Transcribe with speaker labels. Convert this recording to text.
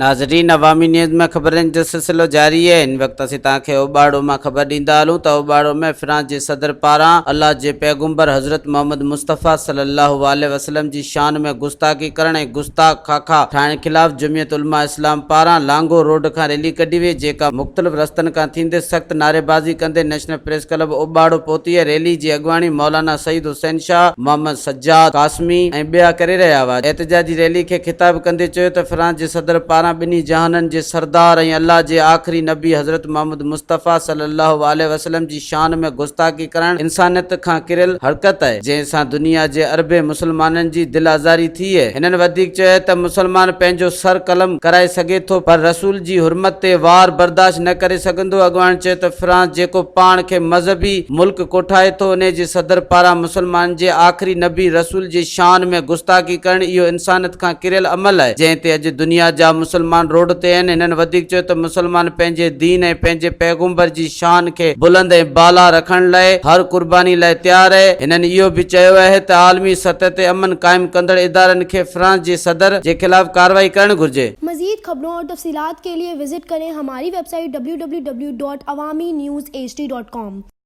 Speaker 1: ناظرين عوامي نيوز ۾ خبرن جو سلسلو جاري آهي هن وقت اسين توهان کي اوٻاڙو مان خبر ڏيندا هلون ته اوٻاڙو ۾ فرانس جي صدر پاران الله جي پيغمبر حضرت محمد مصطفيٰ صلي الله عليه وسلم جي شان ۾ گستاخي ڪرڻ ۽ گستاخ خاڪا ٺاهڻ خلاف جمعيت علماء اسلام پاران لانگو روڊ کان ريلي ڪڍي وئي جيڪا مختلف رستن کان ٿيندي سخت نعريبازي ڪندي نيشنل پريس ڪلب اوٻاڙو پهتي ۽ ريلي جي اڳواڻي مولانا سعيد حسين شاهه، محمد سجاد قاسمي ۽ ٻيا ڪري رهيا هئا. احتجاجي ريلي کي خطاب ڪندي چيو ته فرانس جي صدر پاران ٻنهي جهانن جي سردار ۽ الله جي آخري نبي حضرت محمد مصطفيٰ صلي الله عليه وسلم جي شان ۾ گستاخي ڪرڻ انسانيت کان ڪريل حرڪت آهي جنهن سان دنيا جي اربين مسلمانن جي دل آزاري ٿي آهي. هنن وڌيڪ چيو ته مسلمان پنهنجو سر قلم ڪرائي سگهي ٿو پر رسول جي حرمت تي وار برداشت نه ڪري سگهندو. اڳواڻن چيو ته فرانس جيڪو پاڻ کي مذهبي ملڪ ڪوٺائي ٿو انهي جي صدر پاران مسلمانن جي آخري نبي رسول جي شان ۾ گستاخي ڪرڻ اهو انسانيت کان ڪريل عمل آهي جنهن تي اڄ دنيا جا مسلمان روڊ تي آهن هنن وڌيڪ چيو ته مسلمان پنهنجي دين ۽ پنهنجي پيغمبر جي شان کي بلند ۽ بالا رکڻ لاء هر قرباني لاء تيار آهي هنن اهو به چيو آهي ته عالمي سطح تي امن قائم ڪندڙ ادارن کي فرانس جي صدر جي خلاف ڪارروائي ڪرڻ گهرجي.
Speaker 2: مزيد خبرون اور تفصيلات ڪي ليي وزٽ ڪرين هماري website W W W dot Awami news H D dot com.